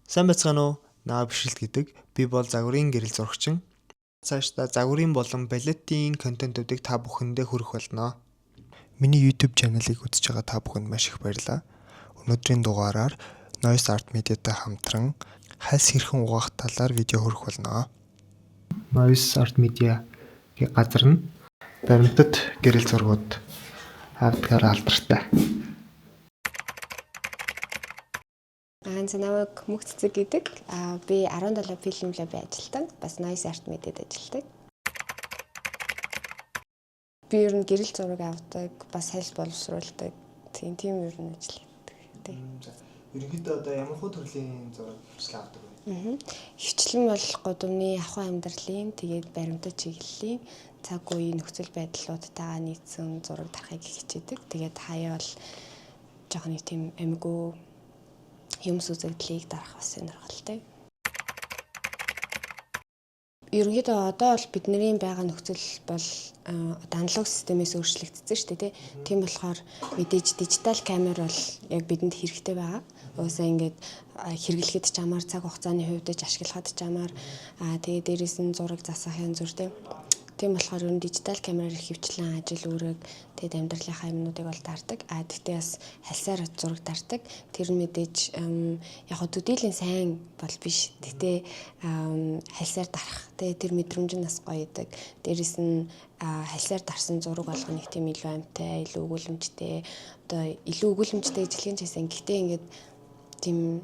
Сайн байцгаана уу? Наа бишрэлт гэдэг. Би бол загварын гэрэл зурагчин. Цаашдаа загварын болон балетийн контентуудыг та бүхэндээ хүргэх болно. Миний YouTube channel-ыг үзэж байгаа та бүхэнд маш их баярлалаа. Өнөөдрийн дугаараар Noise Art Media-тай хамтран хальс хэрхэн угаах талаар видео хүргэх болно. Noise Art Media газар нь баримтат гэрэл зургууд авдгаар алдартай. За, намайг Мөнх Цэцэг гэдэг. Би 17 Film Lab-ийн ажилтан. Бас Noise Art Media-д ажилладаг. Би ер нь гэрэл зураг авдаг, бас хальс боловсруулдаг. Тийм ер нь ажил хийдэг. Тийм. Ерөнхийдөө одоо ямар хуу төрлийн зураг бичлэг авдаг вэ? Хвчлэн бол гудамны ахуй амьдралын, тэгээд баримтат чиглэлийн цаг үеийн нөхцөл байдлуудтайгаа нийцсэн зураг дарахыг хичээдэг. Тэгээд хаяа бол жоохон нэг тийм амигүй юм сүзэгдлийг дарах бас сонирхолтой. Ерөнхийдөө одоо бол бидний байгаа нөхцөл бол одоо аналог системээс өөрчлөгдсөн шүү дээ, тий. Тийм болохоор мэдээж дижитал камер бол яг бидэнд хэрэгтэй байгаа. Угаасаа ингээд хэрэглэхэд ч амар, цаг хугацааны хувьд ч ашиглахад ч амар, тэгээд дээрээс нь зураг засах янз бүр, тий. Тийм болохоор ер нь дижитал камераар хөвчлэн ажил үүрэг, тэгээд амьдралынхаа юмнуудыг бол дардаг. Тэгтээ бас хальсаар зураг дардаг. Тэр нь мэдээж яг хөө төдийлөн сайн бол биш. Тэгтээ хальсаар дарах, тэгээд тэр мэдрэмж нь бас гоё идэг. Дээрээс нь хальсаар дарсан зураг болгоно нэг тийм илүү амтай, илүү өгүүлэмжтэй. Одоо илүү өгүүлэмжтэй гэж хэлэх нь ч гэсэн гэхдээ ингээд тийм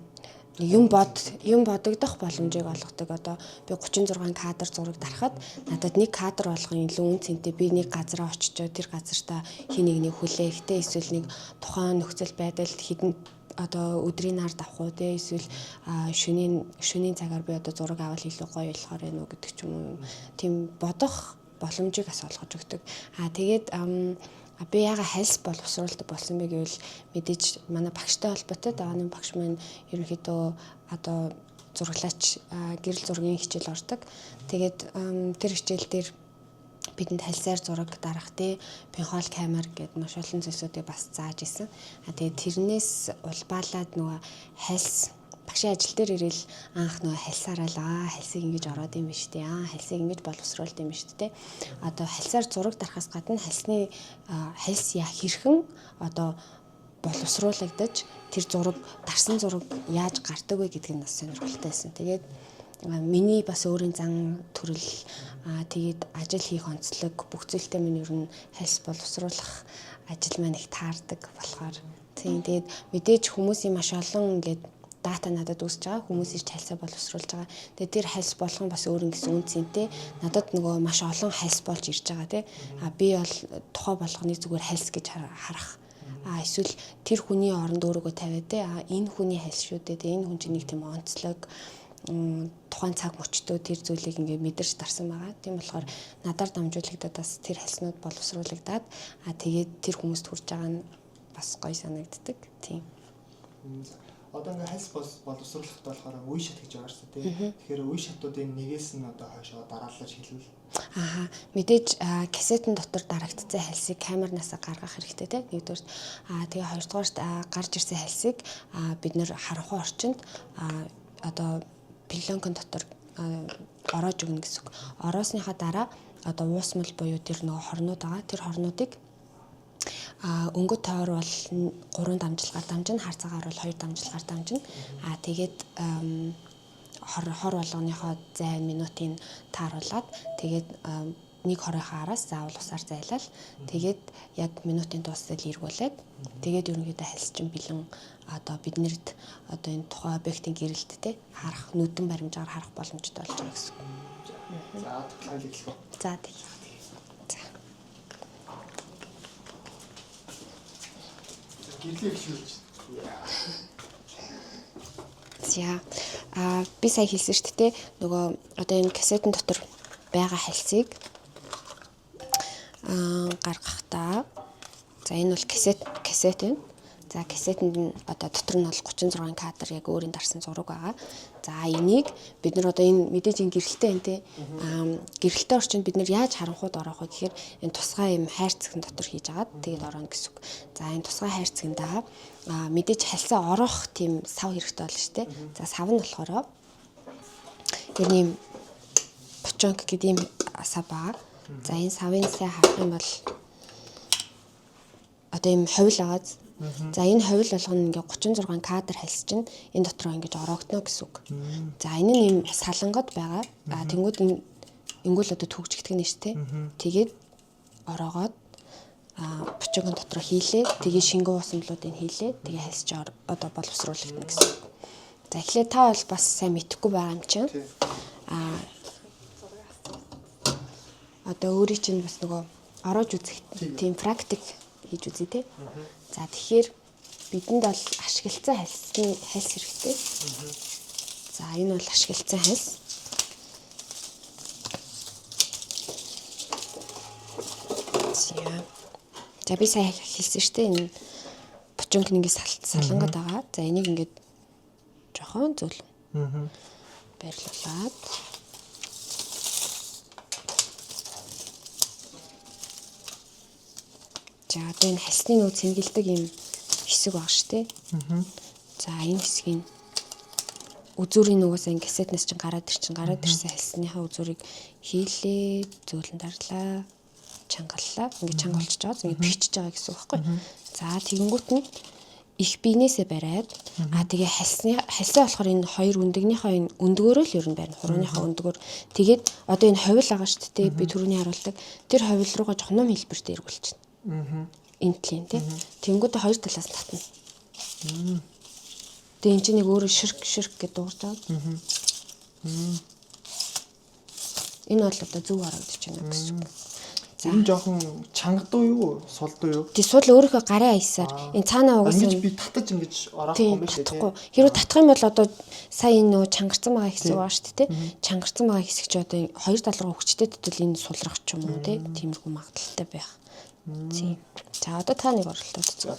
юм бод юм бодогдох боломжийг олгодог. Одоо би 36 кадр зураг дарахад надад нэг кадр болгон илүү үн цэнтэй, би нэг газараа очичоо тэр газартаа хин нэг нэг хүлээхтэй, эсвэл нэг тухайн нөхцөл байдалд хэдэн одоо өдрийн нар давах уу те, эсвэл шөнийн цагаар би одоо зураг авал илүү гоё болохоор байна уу гэдэг ч юм уу. Тийм бодох боломжийг бас олгож өгдөг. Тэгээд би яга хальс боловсруулдаг болсон бэ гэвэл мэдээж манай багштай холбоотой. Давааны багш маань ерөнхийдөө одоо зураглаач, гэрэл зургийн хичээл ордог. Тэгээд тэр хичээл дээр бидэнд хальсаар зураг дарах, те, пинхол камер гэд маш олон зүйлсүүдийг бас зааж исэн. Тэгээд тэрнээс улбаалаад нөгөө хальс багшийн ажил дээр ирээл анх нөгөө хальсаараа л хальсыг ингэж ороод юм биш үү? Хальсыг ингэж боловсруулд юм биш үү, те. Одоо хальсаар зураг дарахаас гадна хальсны хальс яа хэрхэн одоо боловсруулагдаж тэр зураг дарсан зураг яаж гардаг вэ гэдг нь бас сонирхолтой байсан. Тэгээд миний бас өөрийн зан төрөл, тэгээд ажил хийх онцлог бүх зүйлтэй минь ер нь хальс боловсруулах ажил маань их таардаг болохоор тийм. Тэгээд мэдээж хүмүүсийн маш олон ингээд дата надад үүсэж байгаа. Хүмүүс ирж хальсаа боловсруулж байгаа. Тэгээд тэр хальс болгон бас өөр ингэсэн үн цэнтэй. Надад нөгөө маш олон хальс болж ирж байгаа, тий. Би бол тухай болгоныг зүгээр хальс гэж харах. Эсвэл тэр хүний оронд өөрийгөө тавиад, тий. Энэ хүний хальс шүү дээ. Энэ хүн чинь нэг тийм онцлог, тухайн цаг мөчтөө тэр зүйлийг ингээд мэдэрч дарсан байгаа. Тийм болохоор надаар дамжуулагдаад бас тэр хальснууд боловсруулагдаад, тэгээд тэр хүмүүст хүрж байгаа нь бас гоё санагддаг. Тийм. Одоо ингээ хальс боловсруулахад болохоор үе шат гэж байгаа шүү дээ. Тэгэхээр үе шатуудын нэгээс нь одоо хойшоо дараалал хэлвэл. Мэдээж кассетын дотор дарагдсан хальсыг камернаасаа гаргах хэрэгтэй, те. Нэгдүгээрт, тэгээ хоёрдугаарт гарч ирсэн хальсыг бид нэр харанхуй орчинд одоо пленкон дотор ороож өгнө гэсэн үг. Ороосныхаа дараа одоо уусмал буюу тэр нөгөө хорнууд байгаа. Тэр хорнуудыг өнгө тойр бол 3 дамжлагаар дамжина, хар цагаар бол 2 дамжлагаар дамжина. Тэгээд хор болгоныхоо зай минутыг тааруулаад, тэгээд нэг хорынхоо араас заавал усаар зайлал, тэгээд яг минутын дуустал эргүүлээд, тэгээд ерөнхийдөө хальс чинь бэлэн, одоо биднэрт одоо энэ тухайн объектын гэрэлт, те, харах нүдэн баримжаагаар харах боломжтой болж байгаа гэсэн үг. За, тоглоом эхлэх үү? За, тэгье. За. Гэрлээ эхлүүлж. За. Би сая хэлсэн шүү дээ, нөгөө одоо энэ кассетын дотор байгаа хальсыг гаргахдаа, за, энэ бол кассет юм. За, кассетэнд нь одоо дотор нь бол 36 кадр яг өөрийн дарсан зураг байгаа. За, энийг бид нар одоо энэ мэдээж энэ гэрэлтэй байна те. Аа, гэрэлтэй орчинд бид нар яаж харанхууд ороох вэ гэхээр энэ тусгай юм хайрцагт дотор хийж агаад тэгээд орооно гэсэн үг. За, энэ тусгай хайрцагтаа мэдээж хальсаа ороох тийм сав хэрэгтэй болно шүү дээ. За, сав нь болохоор ер нь юм бочонк гэдэг ийм сав байгаа. За, энэ савын сайн харах юм бол одоо ийм ховил байгааз. За, энэ ховил болгоно ингээ 36 кадр хальс чинь энэ дотроо ингэж ороогдно гэсэн үг. За, энэ нь ийм салангад байгаа. А тэнгууд энэ ингүүл одоо түгжигдэх нь шүү дээ. Тэгээд ороогоод бочонкон дотроо хийлээ. Тэгээ шингэн уусамлуудыг хийлээ. Тэгээ хальс чи одоо боловсруулагдана гэсэн үг. За, эхлээд та бол бас сайн мэдэхгүй байгаа юм чинь. Одоо өөрийн чинь бас нөгөө ороож үзэх тийм практик хийж үзье те. За, тэгэхээр бидэнд бол ашиглалцсан хальсны хальс хэрэгтэй. За, энэ бол ашиглалцсан хальс. За, би сая хэлсэн шүү дээ, энэ бочонк нэг салангад байгаа. За, энийг ингээд жохон зөөлөн байрлуулад за, одоо энэ хальсны нүүд цэнгэлдэг юм хэсэг баг шүү дээ. За, энэ хэсгийг үзүүрийн нугасаа энэ кассетнаас чинь гараад ирсэн хальсныхаа үзүүрийг хийлээ, зөөлөн дарлаа, чангаллаа. Ингээд чанга болчихж байгаа. Ингээд бэхжиж байгаа гэсэн үг байхгүй. За, тэгэнгүүт нь их биенээсээ бариад тэгээ хальсаа болохоор энэ хоёр өндөгнийхөө энэ өндгөөрөө л ер нь барина. Хурууныхаа өндгөөр. Тэгээд одоо энэ ховил байгаа шүү дээ. Би түрүүний харуулдаг. Тэр ховил руугаа жоох ном хэлбэртэй эргүүлчихнэ. Энэ тлийн тий. Тэнгүүдээ хоёр талаас нь татна. Тэгээ энэ чинь нэг өөрөө ширк ширк гэдээ дуугарч байгаа. Энэ бол одоо зөв харагдаж байна гэсэн үг. За, энэ жоохон чангадуу юу? Сулдуу юу? Тий, сул өөрийнхөө гарын аясаар энэ цаанаа угаасаа ингэж би татаж ингэж орохгүй юм биш үү? Татахгүй. Хэрвээ татах юм бол одоо сая энэ нөгөө чангарсан байгаа хэсэг байгаа шүү дээ, тий. Чангарсан байгаа хэсэг чи одоо хоёр тал руу хүчтэй төтөл энэ сулрах ч юм уу, тий. Тиймэрхүү магадлалтай байх. Тийм. За, одоо та нэг оролдоод үзье.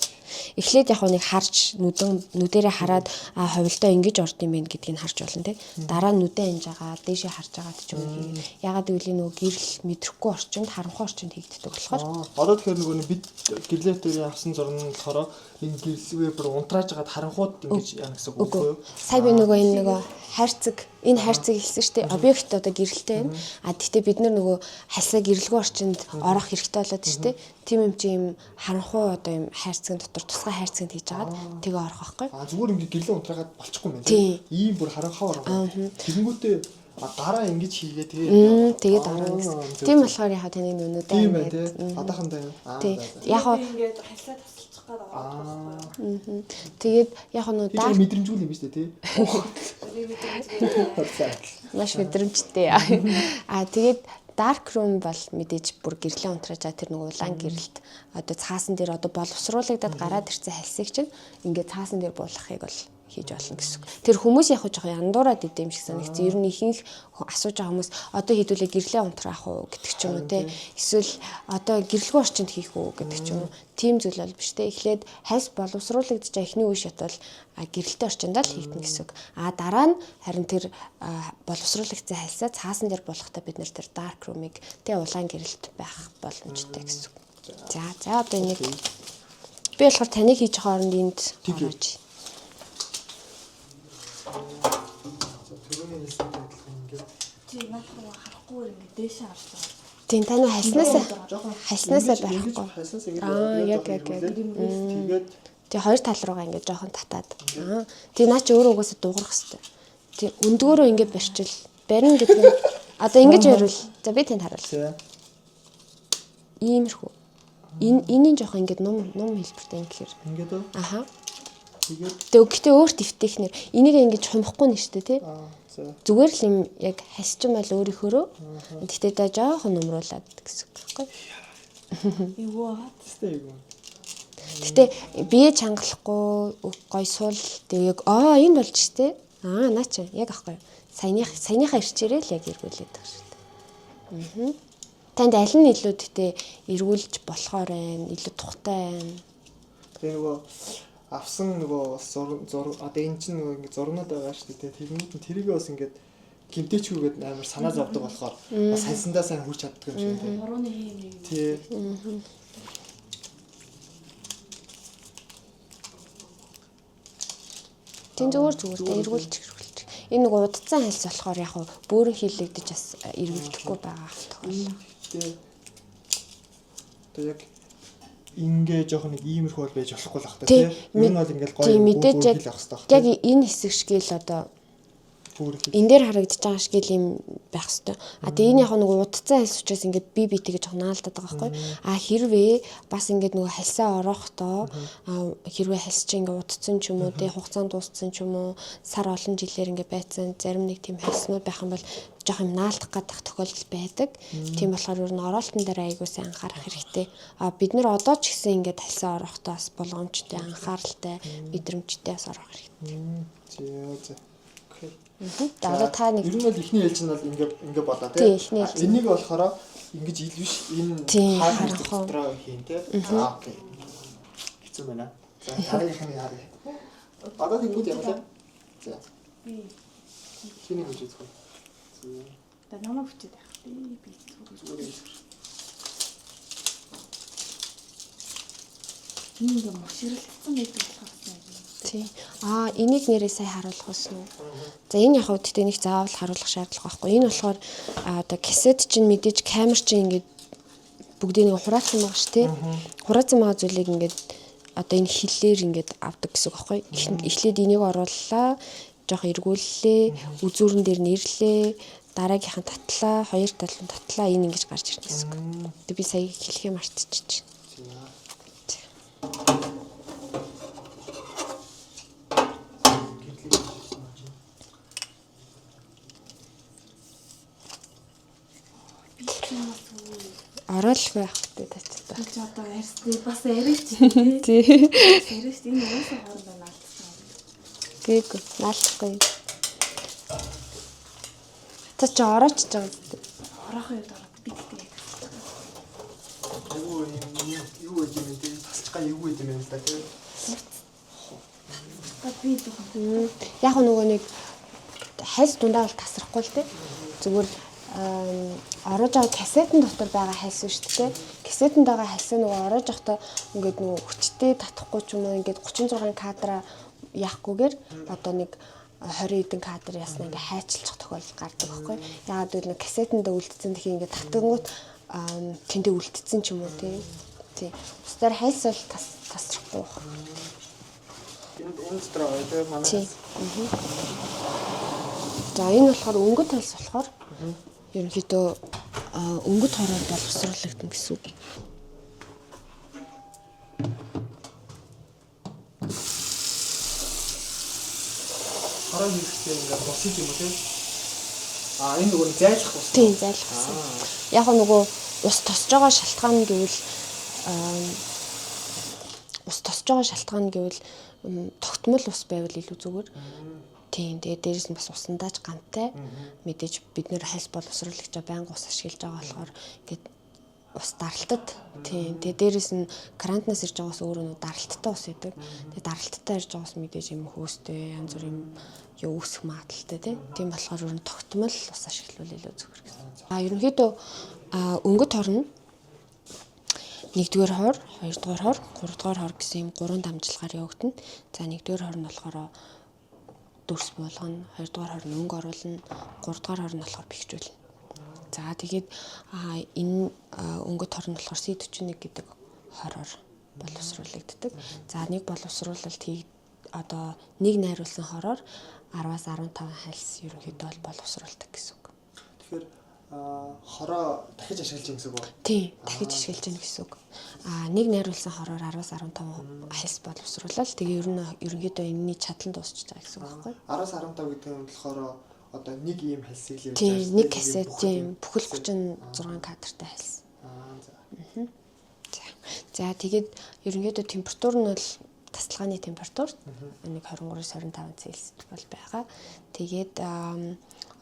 Эхлээд яг нэг харж нүдэрээ хараад ховилдоо ингэж орд юм байна гэдгийг харж болно тий. Дараа нь нүдээ анжаагаа дээшээ харж агаад ч юм уу. Ягаад гэвэл энэ нөгөө гэрэл мэдрэхгүй орчинд, харанхуй орчинд хийгддэг болохоор. Одоо тэгэхээр нөгөө бид гэрлээ дээр авсан зураг нь болохоор энэ гэрлээ бүр унтрааж агаад харанхууд ингэж яана гэсэн үг үү? Сая би нөгөө энэ нөгөө хайрцаг, энэ хайрцаг хэлсэн шүү дээ. Объект одоо гэрэлтэй байна. А тэгтээ бид нар нөгөө хальсаа гэрэлгүй орчинд орох хэрэгтэй болоод шүү дээ. Тийм юм чи юм харанхуй одоо юм хайрцагын дотор тусгай хайрцагт хийж агаад тэгээ орох байхгүй. А зүгээр ингэ гэрлээ унтраагаад болчихгүй юм байна. Ийм бүр харанхуй орох. Тэгэнгүүтээ гараа ингэж хийгээ тэгээ. Тэгээд орно гэсэн. Тийм болохоор яг таны нүнүүдээ ингээд одоохондоо юм. Тийм. Яг ингээд хальсаа тасалчих гээд байгаа байхгүй. Тэгээд яг нөө даа мэдрэмжгүй юм биш үү тий. Маш мэдрэмжтэй. А тэгээд dark room бол мэдээж бүр гэрлээ унтрааж байгаа тэр нэг улаан гэрэлт одоо цаасан дээр одоо боловсруулагдаад гараад ирсэн хальсыг чинь ингээд цаасан дээр буулгахыг бол хийж болно гэсэн үг. Тэр хүмүүс яг жоох яндуураад идэм шиг санагдсан. Ер нь ихэнх асууж байгаа хүмүүс одоо хэдүүлээ гэрлээ унтраах уу гэдэг ч юм уу те. Эсвэл одоо гэрлгүй орчинд хийх үү гэдэг ч юм уу. Тийм зүйл бол биш те. Эхлээд хальс боловсруулагдаж эхний үе шат бол гэрэлтэй орчиндоо л хийгдэнэ гэсэн үг. А дараа нь харин тэр боловсруулагдсан хальсаа цаасан дээр буулгахдаа бид нэр тэр dark room-ыг те улаан гэрэлт байх боломжтой гэсэн үг. За за одоо энийг би болохоор таныг хийж хооронд энд ороож. Түрүүний хэлсэнтэй адилхан ингээд. Тийм, наадах харахгүйгээр ингээд дээшээ харж байгаа. Тийм, таны хальснаасаа барихгүй. Хальснаас ингээд яг яг яг. Тэгээд тий, хоёр тал руугаа ингээд жоохон татаад. Тий, наа чи өөрөө угаасаа дуугарах хэвээр. Тий, өндгөөрөө ингээд барьчил. Барина гэдэг нь одоо ингэж баривал. За, би танд харуул. Иймэрхүү. Энэ энийн жоохон ингээд нум нум хэлбэртэй ингэхээр. Ингээд үү? Аха. Тэгээд тэгээ өөрт эвтэйхнэр энийг ингэж хумхгүй нь шүү дээ тий. Зүгээр л юм яг хасчин бол өөрийнхөөрөө. Тэгтээ да жоохон нумруулад гэсэн үг байхгүй. Эвгүй байгаа. Тэстэй эвгүй. Гэтэ бие чангалахгүй гой сул тэгээ яг энэ болж штэ. Аа наа чи яг ахгүй. Саяныхаа ирчээрээ л яг эргүүлээд байгаа шүү дээ. Танд аль нь илүү гэтээ эргүүлж болохоор байна, илүү тухтай байна. Тэгээ нөгөө Авсан нөгөө бас зур одоо энэ чинь нөгөө ингээд зурнууд байгаа шүү дээ. Тэрнүүд нь тэрийг бас ингээд гимтэчгүйгээд амар санаа зовдөг болохоор бас хайсандаа сайн хүрч чаддаг юм шиг тий. Борооны юм юм. Тий. Тийм зүгээр зүгээр тэ эргүүлж эргүүлж. Энэ нөгөө удцсан хальс болохоор яг хуу бөөрөн хийлэгдэж бас эргэлдэхгүй байгаа тохиолдол. Тий. Одоо яг ингээ жоохон нэг иймэрхүү бол байж болохгүй л ах та Тий. тий. Ер нь бол ингээл гоё Тийм мэдээж яг хэл авах хэрэгтэй яг ах тий. энэ хэсэг шиг л одоо Бүр хэл. энэ дээр харагдаж байгаа шиг л юм байх хэвээр. А тэгээ энэ яг нөгөө удцсан хальс учраас ингээд би би тэгэж жоохон наалдаад байгаа байхгүй. А хэрвээ бас ингээд нөгөө хальсаа орохдоо хэрвээ хальс чи ингээд удцсан ч юм уу тий хугацаанд дууссан ч юм уу сар олон жилээр ингээд байцсан зарим нэг тийм хальснууд байх юм бол жоох юм наалдах гадах тохиолдол байдаг. Тийм болохоор ер нь ороолтон дээр айгуу сайн анхаарах хэрэгтэй. А бид нар одоо ч гэсэн ингээд хальсаа орохдоо бас болгоомжтой, анхааралтай, мэдрэмжтэй бас орох хэрэгтэй. Зөө зөө. Окей. За одоо та нэг Ер нь бол эхний ээлж нь бол ингээ ингээ болоо Тий, тий. эхний ээлж. Энийг болохоор ингэж ил биш энэ Тий, хаан харах уу. дотроо хийн тий. Аа окей. Хэцүү байна. За дараагийнх нь харъя. Одоо тэнгууд ямар лээ? За Би хэнийг хүч үзэх вэ? Зөө. одоо намайг хүчээд байх. Би зүгээр. Зүгээр юм. Энэ ингээ муширлцсан байдаг болохоор бас нэг юм. Тий. Аа, энийг нэрээ сая харуулах байсан уу? За энэ яг хөө тэгтээ нэг заавал харуулах шаардлага байхгүй. Энэ болохоор одоо кассет чинь мэдээж камер чинь ингээд бүгдийг нэг хураацсан байгаа шүү тий. Хураацсан байгаа зүйлийг ингээд одоо энэ хиллээр ингээд авдаг гэсэн үг байхгүй. Эхлээд энийг орууллаа, жоох эргүүллээ, үзүүрэн дээр нэрлээ, дараагийнх нь татлаа, хоёр тал нь татлаа, энэ ингэж гарч ирнэ гэсэн үг. Тэг би сая хэлхээ мартчихчих. За. Тий. Гэрлийг хийсэн юм чинь. Би ч юм бас үү. Ороолгүй байх гэдэг тачтай. Би ч одоо арьсны бас арайч тий. Тий. Арайч энэ угаасаа хоорондоо наалдсан. Гээгүй, наалдахгүй. Та чи ороочж байгаа юм. Ороохын үед ороод би тэгтээ яг. Айгуу юм юу гэдэг юм бэ? Тасч гай юу гэдэг юм бэ л да тий. Та би жоохон Яг нөгөө нэг хальс дундаа бол тасрахгүй л те. Зүгээр ороож байгаа кассетын дотор байгаа хальс шүү дээ. Кассетэнд байгаа хальсаа нөгөө ороож явахдаа ингээд нөгөө хүчтэй татахгүй ч юм уу ингээд 36 кадра яахгүйгээр одоо нэг 20 хэдэн кадр яснаа ингээд хайчилчих тохиолдол гардаг байхгүй. Яагаад гэвэл нэг кассетэнд үлдсэн тхий ингээд татангуут тэндээ үлдсэн ч юм уу тий. Тий. Бусдаар хальс бол тасрахгүй байх. Энэ энэ дотор байгаа тий манай. Тий. За энэ болохоор өнгөт хальс болохоор ерөнхийдөө өнгөт хороор боловсруулагдана гэсэн үг. Хороо хийхдээ ингээд босыг юм уу тий? Аа энэ нөгөө нэг зайлах ус. Тийм, зайлах ус. Яг нөгөө ус тосж байгаа шалтгаан гэвэл ус тосж байгаа шалтгаан гэвэл тогтмол ус байвал илүү зүгээр. Тийм, тэгээд дээрэс нь бас усандаач гамтай. Мэдээж бид нэр хальс боловсруулагчаа байнга ус ашиглаж байгаа болохоор ингээд ус даралтад. Тийм, тэгээд дээрэс нь карантинаас ирж байгаа ус өөрөө нөө даралттай ус байдаг. Тэгээд даралттай ирж байгаа ус мэдээж юм хөөстэй, янз бүр юм юу үүсэх магадлалтай тий. Тийм болохоор ер нь тогтмол ус ашиглавал илүү зүгээр гэсэн. А ерөнхийдөө өнгөт хорно нэгдүгээр хор, хоёрдугаар хор, гуравдугаар хор гэсэн юм гурван дамжлагаар явагдана. За нэгдүгээр хор нь болохоор дүрс буулгана, хоёрдугаар хор нь өнгө оруулна, гуравдугаар хор нь болохоор бэхжүүлнэ. За тэгээд энэ өнгөт хор нь болохоор C41 гэдэг хороор боловсруулагддаг. За нэг боловсруулалт хий одоо нэг найруулсан хороор 10-аас 15 хальс ерөнхийдөө бол боловсруулдаг гэсэн үг. Тэгэхээр хороо дахиж ашиглаж юм гэсэн үг үү? Тийм, дахиж ашиглаж яах гэсэн үг. Аа нэг найруулсан хороор 10-аас 15 хальс боловсруулал тэгээ ер нь ерөнхийдөө энэний чадал нь дуусчих байгаа гэсэн үг байхгүй юу? 10-аас 15 гэдэг нь болохоор одоо нэг ийм хальсыг л ярьж Тийм, байгаа шүү нэг дээ. кассет бүх тийм юм бүхэл кассет. 36 кадртай хальс. Аа за. За. За тэгээд ерөнхийдөө температур нь бол тасалгааны температур нэг 23-25 Цельсид бол байгаа. Тэгээд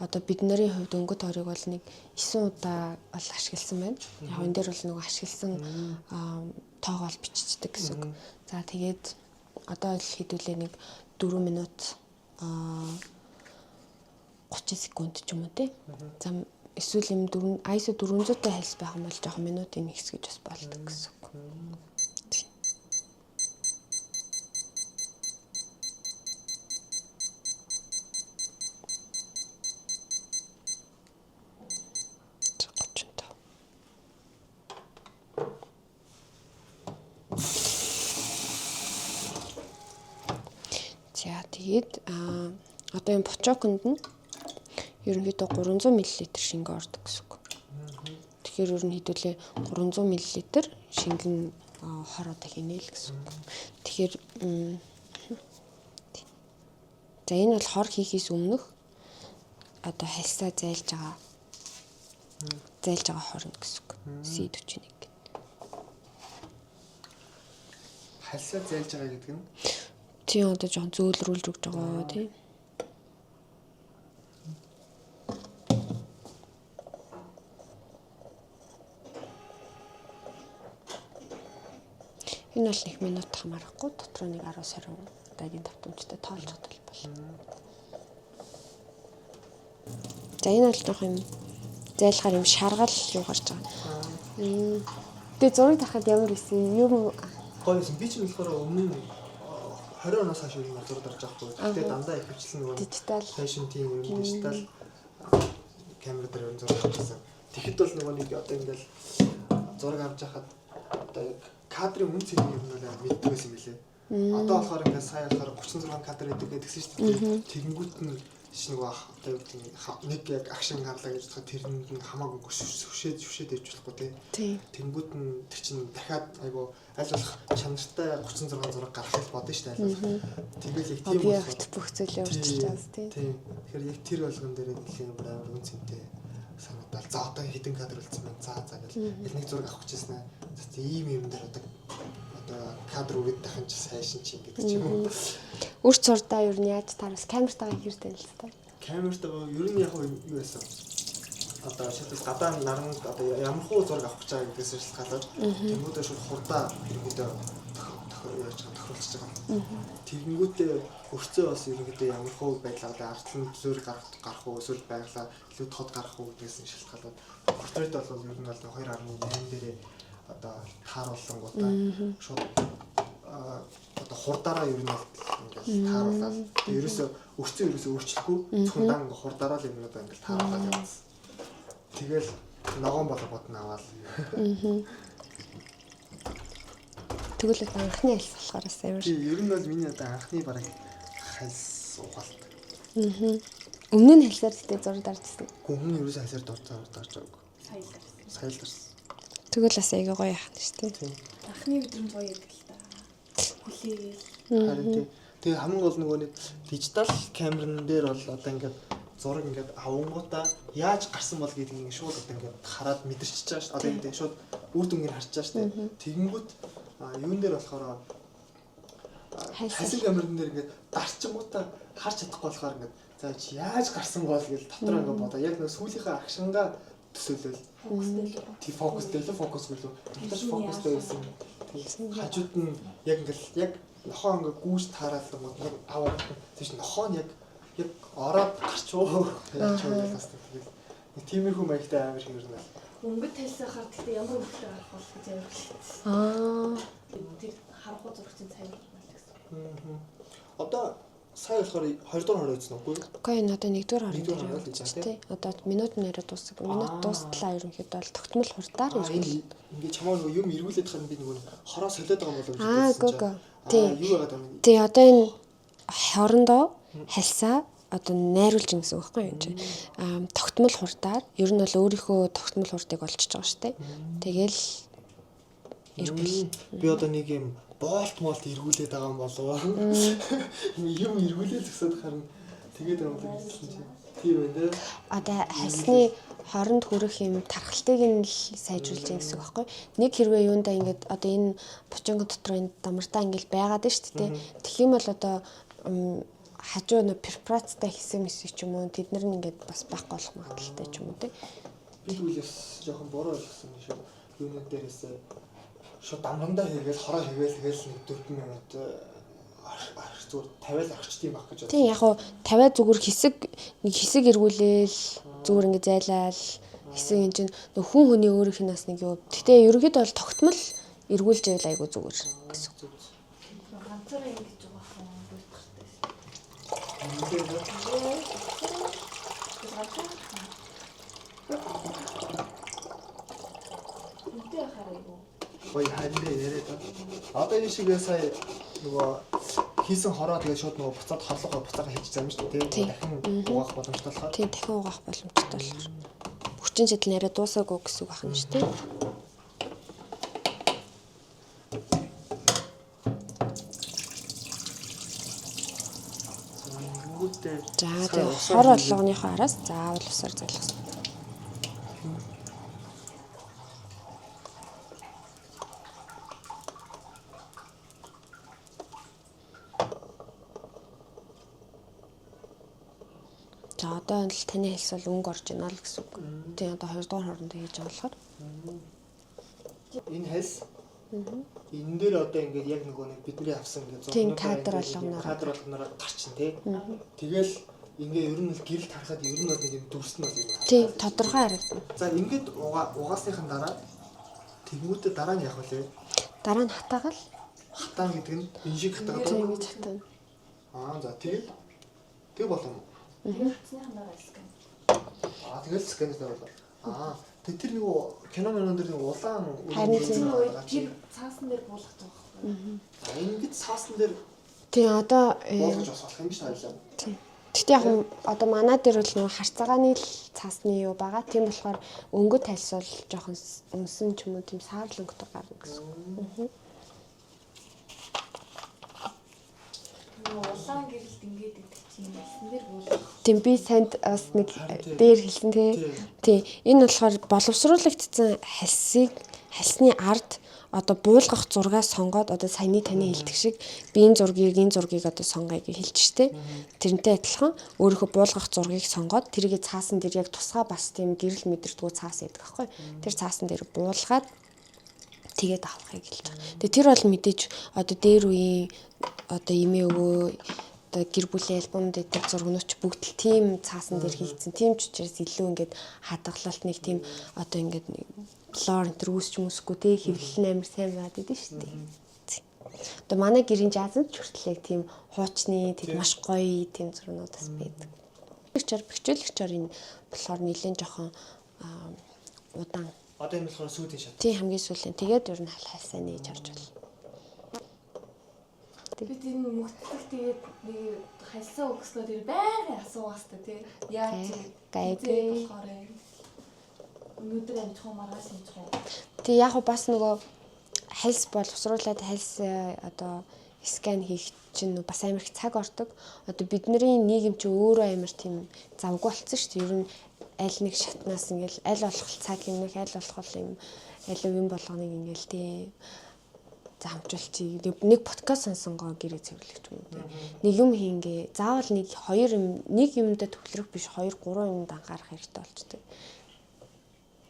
одоо бид нарын хувьд өнгөт хорыг бол нэг 9 удаа бол ашигласан байна. Яг энэ дээр бол нөгөө ашигласан тоогоо бол биччихдэг гэсэн үг. За тэгээд Одоо л хэдүүлээ нэг 4 минут 30 секунд ч юм уу тий. За эсвэл юм 4 ISO 400-тай хальс байх юм бол жоохон минутын хэсгэж бас болдог гэсэн үг. За 35. За тэгээд одоо энэ бочоконд нь ерөнхийдөө 300 мл шингэн ордог гэсэн үг. Тэгэхээр ер нь хэдүүлээ 300 мл шингэн хор одоо хийнэ л гэсэн үг. Тэгэхээр за энэ бол хор хийхээс өмнөх одоо хальсаа зайлж байгаа хорно гэсэн үг. C41. Хальсаа зайлж байгаа гэдэг нь Тийм одоо жоохон зөөлрүүлж өгч байгаа тийм. Энэ бол нэг минут хамаарахгүй дотроо нэг 10 20 удаагийн давтамжтай тоолж чадвал болно. За энэ бол жоох юм зайлахаар юм шаргал юу гарч байгаа. Тэгээ зураг дарахад ямар исэн юм гоё юм. Би ч болохоор өмнө нь 20 оноос хойш ер нь зураг дарж байгаа хгүй. Гэхдээ дандаа ихэвчлэн нөгөө дижитал фэшн тийм ер нь дижитал камер дээр ер нь зураг авчихсан. Тэгэхэд бол нөгөө нэг одоо ингээл зураг авч хахад одоо яг кадрын үн цэнийг ер нь бол мэддэг байсан юм билээ. Одоо болохоор ингээд сая болохоор 36 кадр гэдэг гэдгсэн шүү дээ. Тэгэнгүүт нь чи нөгөө одоо юу гэдэг нэг яг акшн гарлаа гэж бодоход тэрэнд нь хамаагүй сүшээд сүшээд явж болохгүй тий. Тэнгүүт нь тэр чинь дахиад айгу аль болох чанартай 36 зураг гаргах л бодно шүү дээ аль болох. Тэгэл яг тийм объект бүх зүйлээ өөрчилж байгаас тий. Тийм. Тэгэхээр яг тэр болгон дээр нэлийн бүр амар үн цэнтэй санагдал. За одоо хэдэн кадр үлдсэн байна. За за гэл нэг зураг авах гэжсэн аа. За ийм юм дээр одоо кадр үрээд дахин чи сайшин чи гэдэг ч юм уу. Үр цурдаа ер нь яаж таараас камертайгаа хэр танилцтай. Камертайгаа ер нь яг юу байсан. Одоо шилбэл гадаа наранд одоо ямар хуу зураг авах гэж байгаа гэдгээс шалтгаалаад тэнгуүдээ шууд хурдаа ерөнхийдөө яаж байгаа тохируулчихж байгаа. Тэгэнгүүтээ өрцөө бас ерөнхийдөө ямар хуу байдлаар ардлан зөөр гарах уу эсвэл байглаа илүү тод гарах уу гэдгээс шалтгаалаад портрет бол ер нь бол 2.8 дээрээ одоо таарууллангуудаа шууд одоо хурдаараа ер нь бол ингээл тааруулаад ерөөсөө өрцөө ерөөсөө өөрчлөхгүй зөвхөн дан ингээ хурдаараа л юм одоо ингээл тааруулаад явсан. Тэгэл ногоон болоо бодно аваад. Тэгвэл одоо анхны альс болохоор бас амар. Тийм ер нь бол миний одоо анхны бараг хальс угаалт. Өмнө нь хальсаар гэтээ зураг даржсэн. Гэхдээ өмнө нь ерөөсөө хальсаар дарж байгаагүй. Сая л дарсан. Сая л дарсан. Тэгвэл бас айгүй гоё яах нь шүү дээ. Тийм. Анхны өдрөмж гоё гэдэг л та. Хүлээгээл. Харин тийм. Тэгээ хамгийн гол нөгөө нэг дижитал камерн дээр бол одоо ингээд зураг ингээд авангуудаа яаж гарсан бол гэдгийг ингээд шууд одоо ингээд хараад мэдэрчиж байгаа шүү дээ. Одоо ингээд шууд үр дүнгийг харж байгаа шүү дээ. Тэгэнгүүт юун дээр болохоор хальсан камерн дээр ингээд дарчингуудаа харж чадахгүй болохоор ингээд за чи яаж гарсан бол гэж дотор ингээд бодоо. Яг нөгөө сүүлийнхээ акшнгаа төсөөлөл. Фокустэй л. Тий фокустэй л фокусгүй л. Дотор фокустай байсан. Хажууд нь яг ингээд яг нохоо ингээ гүүж таараалангууд нэг аваад тийш нохоо нь яг яг ороод гарчуу яаж ч юм бас тэгэл нэг тиймэрхүү маягтай амар их юм байна. Өнгөт талсахаар гэхдээ ямар өнгөтэй гарах бол гэж амар хэлсэн. Тэр харахгүй зурагчийн цай бол гэсэн. Одоо сая болохоор 20 дугаар хороо үзсэн үгүй юу? Үгүй энэ одоо 1-р хорон Нэгдүгээр дээр хорон л явж гэж тий. Одоо минут нь яриа дуусах. Минут дуустлаа ерөнхийдөө бол тогтмол хурдаар Энэ ингээ чамаа нөгөө юм эргүүлээд харин би нөгөө хороо солиод байгаа юм болов уу гэж Аа, бодсон үгүй, чинь. үгүй. Тий. Юу байгаад байгаа юм? Тий одоо энэ хорондоо хальсаа одоо найруулж ин гэсэн үг байхгүй юу энэ чинь. Тогтмол хурдаар ер нь бол өөрийнхөө тогтмол хурдыг олчиж байгаа шүү дээ. Тэгэл эргүүл. Би одоо нэг юм боолт молт эргүүлээд байгаа юм болов уу? Юм эргүүлээ зөксөд харин тэгээд байгаа юм болов гэсэн чинь. Тийм байна дээ. Одоо хальсны хоронд хүрэх юм тархалтыг нь л сайжруулж ин гэсэн үг байхгүй. Нэг хэрвээ юундаа ингээд одоо энэ бочонго дотор энэ дамартаа ингээд байгаад нь шүү дээ. Тэгэх юм бол одоо хажуу нөө перфорацтай хэсэг мэсэг ч юм уу тэд нар нь ингээд бас байхгүй болох магадaltaй ч юм уу тий. Би тэгвэл бас жоохон буруу ойлгосон юм шүү. Юунууд дээрээс шууд дамрандаа хийгээл хороо хийгээл тэгэл нэг 4 минут Зүгээр 50-ал орчт юм баг гэж Тийм яг хуу 50 зүгээр хэсэг нэг хэсэг эргүүлээл зүгээр ингэ зайлаал хэсэг эн чинь нөх хүн хүний өөрийнх нь бас нэг юу. Гэтэ ерөнхийдөө бол тогтмол эргүүлж ивэл айгүй зүгээр гэсэн. Ганцаараа ингэж угаах юм буйтгартай шээ. Үнтэй яхаар айгүй. Гоё харин яриад байна. Одоо энэ шиг сая нөгөө хийсэн хороо тэгээд шууд нөгөө буцаад хорлогоо буцаага хийж зам шүү дээ. Тийм. Дахин угаах боломжтой болохоор. Тийм дахин угаах боломжтой болохоор. Хүчин чадал нэрээ дуусаагүй гэсэн үг байна шүү дээ. Ингэнгүүтээ За тэгээ хор болгоныхоо араас заавал усаар залгах. За одоо л таны хэлс бол өнгө орж байна л гэсэн үг. Тийм одоо 2 дугаар хоронд хийж байгаа болохоор. Энэ хэлс энэ дээр одоо ингээд яг нөгөө нэг бидний авсан ингээд Тийм, зургнуудаар кадр ингээд болгоноор. кадр болгоноор гарчин тий. Тэгэл ингээ ер нь л гэрэлт харахад ер нь бол нэг юм дүрс нь бол юм. Тийм тодорхой харагдана. За ингээд угаасныхан дараа тэгмүүтэ дараа нь явах вэ? Дараа нь хатаагаал Хатаан гэдэг нь энэ шиг хатаагаад тийм ингэж хатаана. Аа за тэгэл тэг болов уу? Хатсныхан дараа скан. Аа тэгэл сканер дарвал. Аа тэг тэр нөгөө кино минон дээр нэг улаан Харин тийм. Тэр цаасан дээр буулгах байгаа байхгүй. За ингэж цаасан дээр Тийм одоо буулгаж бас болох юм биш хоёлаа. Тийм. Гэхдээ яг нь одоо манай дээр бол нөгөө харцаагааны л цаасны юу байгаа. Тийм болохоор өнгө тайлсвал жоохон өмсөн ч юм уу тийм саарл өнгөтэй гарна гэсэн. үг. Нөгөө улаан гэрэлт ингээд идэх чинь элсэн дээр буулгах. Тийм би санд бас нэг Харин тийм. дээр хэлсэн тий. Тийм. Тийм. Энэ болохоор боловсруулагдсан хальсыг хальсны ард одоо буулгах зургаа сонгоод одоо саяны таны хэлдэг шиг би энэ зургийг энэ зургийг одоо сонгоё гэж хэлж штэ. Тэрнтэй адилхан өөрийнхөө буулгах зургийг сонгоод тэрийг цаасан дээр яг тусгай бас тийм гэрэл мэдэрдгүү цаас байдаг аахгүй. Тэр цаасан дээр буулгаад тэгээд авахыг хэлж байгаа. Тэгээ тэр бол мэдээж одоо дээр үеийн одоо эмээ өвөө одоо гэр бүлийн альбом дээр зургнууд ч бүгд л тийм цаасан дээр хийгдсэн. Тийм ч учраас илүү ингээд хадгалалт нэг тийм одоо ингээд нэг лор энэ төр үүсч мүсэхгүй те хэвлэл нь амар сайн байгаад идэв шүү дээ. Тийм. Одоо манай гэрийн жазанд ч хүртэл яг тийм хуучны тийм маш гоё тийм зургнууд бас байдаг. Бэчээр бэхжүүлэгчээр энэ болохоор нэлээд жоохон удаан. Одоо энэ болохоор сүүдийн шат. Тийм хамгийн сүүлийн. Тэгээд ер нь хал хальсаа нээж харж байна. Би тэр мөгтлөх тэгээд нэг хальсаа өгснөө тэр байнгын асуугаас та тий. Яаж Гайгүй. болохоор юм. Өнөөдөр амжих уу маргааш амжих уу? Тэг яг хуу бас нөгөө хальс боловсруулад хальс одоо скан хийх чинь бас амар их цаг ордог. Одоо бидний нийгэм чи өөрөө амар тийм завгүй болцсон шүү дээ. Ер нь аль нэг шатнаас ингээл аль болох цаг юм нэг аль болох юм аль юм болгоныг ингээл тий замжуулчих. Нэг подкаст сонсонгоо гэрээ цэвэрлэх юм уу тий. Нэг юм хийнгээ заавал нэг хоёр юм нэг юмдаа төвлөрөх биш хоёр гурван юмд анхаарах хэрэгтэй болчтой.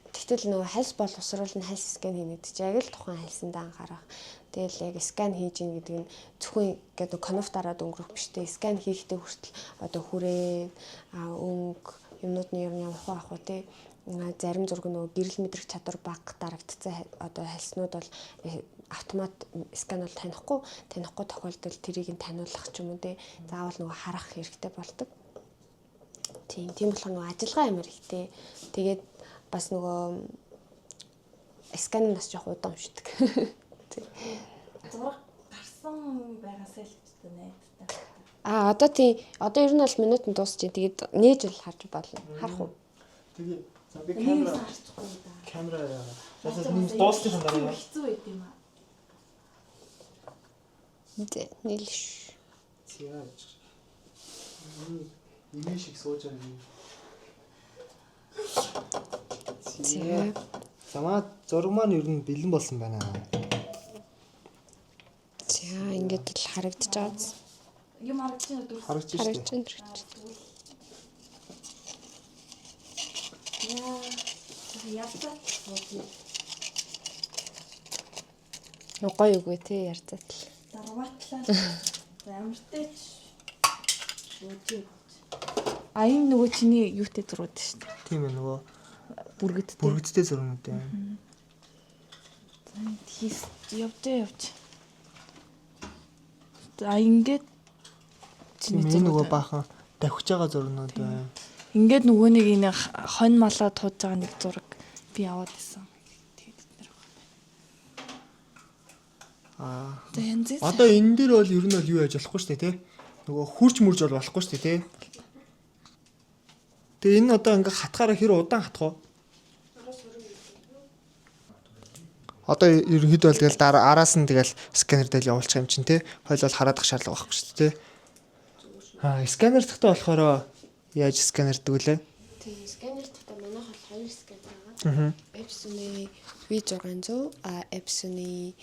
Тэгтэл нөгөө хальс боловсруул нь хальс скан хийнэ гэдэг чинь яг л тухайн хальсандаа анхаарах. Тэгэл яг скан хийж ийн гэдэг нь зөвхөн гэдэг конов дараад өнгөрөх биш те. Скан хийхдээ хүртэл одоо хүрээ, өнгө юмнууд нь ер нь ямар хөө ах вэ те. Зарим зураг нөгөө гэрэл мэдрэх чадвар бага дарагдцсан одоо хальснууд бол автомат скан бол танихгүй тохиолдолд тэрийг нь таниулах ч юм уу те. Заавал нөгөө харах хэрэгтэй болдог. Тийм болохоор нөгөө ажиллагаа амар ихтэй. Тэгээд бас нөгөө скан нь бас жоох удаан уншдаг. Тийм. Зураг гарсан байгаасай л гэж та найдтай. А одоо тийм одоо ер нь бол минут нь дуусчих. Тэгээд нээж бол харж болно. Харах уу? Тэгээ за би Нэг камера харчихгүй да. камера яагаад. За за дуусных нь дараа яа. Хэцүү байд юм аа. Зэ нийлш. Зя. Имээ шиг сууж байгаа юм. Зэ. За маа зураг маань ер нь бэлэн болсон байна. За ингээд л харагдаж байгаа. Юм харагдаж байна дүрс. Харагдаж шүү Харагдаж дээ. байна. харагдаж байна. Яа. Ялцаа буудъя. Гоё үгүй те ярьцаатал. Дарваатлаа. За ямартай ч үгүй. А энэ нөгөө чиний юутэй зурууд шүү дээ. Тийм ээ, нөгөө Бүргэдтэй. бүргэдтэй зургууд юм. За энд хийс явж явж. За ингээд Тийм чиний ээ, нөгөө зургууд. баахан давхиж байгаа зургууд байна. Ингээд нөгөө нэг энэ хонь малаа тууж байгаа нэг зураг би аваад исэн. Тэгээд бид нар байгаа. Аа. За янзын Одоо энэ дээр бол ер нь бол юу яаж болохгүй шүү дээ, тий? Нөгөө хурж мөрж бол болохгүй шүү дээ, тий? Тэгээ энэ одоо ингээ хатгаараа хэр удаан хатах вэ? Одоо ерөнхийдөө бол тэгэл дараа араас нь тэгэл сканер дээр явуулчих юм чинь тий. Хойл бол хараадах шаардлага байхгүй шүү дээ, тий. Аа, сканер дахтаа болохоор яаж сканердэг вүлээ? Тийм, сканер дахтаа манайх бол хоёр сканер байгаа. Epson-ы V600, а Epson-ы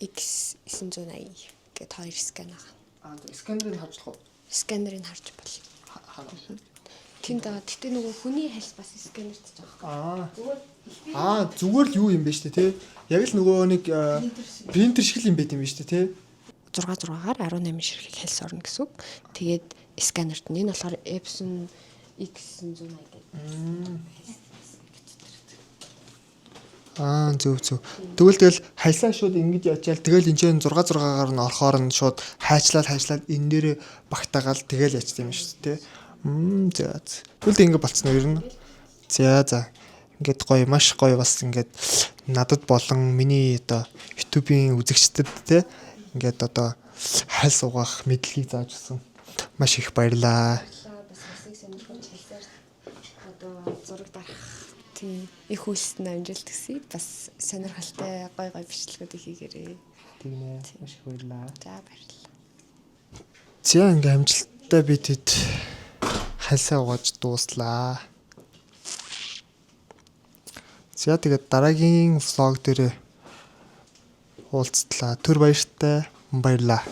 X980 гэд хоёр скан байгаа. Аа, сканерыг харж болох уу? Сканерыг харж болно. Тэнд байгаа. Гэтэ нөгөө хүний хальс бас сканерт байгаа. Аа. Аа, зүгээр л юу юм бэ шүү дээ, тий? Яг л нөгөө нэг принтер шиг л юм байт юм байна шүү дээ, тий? 6 6-аар 18 ширхэг хальс орно гэсэн үг. Тэгээд сканерт нь энэ болохоор Epson X980 гэдэг. Аа, зөв зөв. Тэгвэл хальсаа шууд ингэж ячаал тэгэл энэ чинь 6 6-гаар нь орохоор нь шууд хайчлаад хайчлаад энэ дээр багтаагаал тэгэл ячт юм шүү дээ, тий? За. Тэгвэл ингэ болцсон уу ер нь? За за. Ингээд гоё, маш гоё бас ингээд надад болон миний одоо YouTube-ийн үзэгчдэд те ингээд одоо хальс угаах мэдлэгийг зааж өгсөн. Маш их баярлаа. Бас хэсэг сонирхож хэлсээр одоо зураг дарах тийм их үйлсэнд амжилт хүсье. Бас сонирхолтой гой гой бичлэгүүдийг хийгээрэй. Тийм ээ. Маш их баярлаа. За баярлалаа. За ингээ амжилттай би тэд хальсаа угааж дууслаа. За тэгээд дараагийн влог дээр уулзтлаа. Түр баяртай. Баярлаа.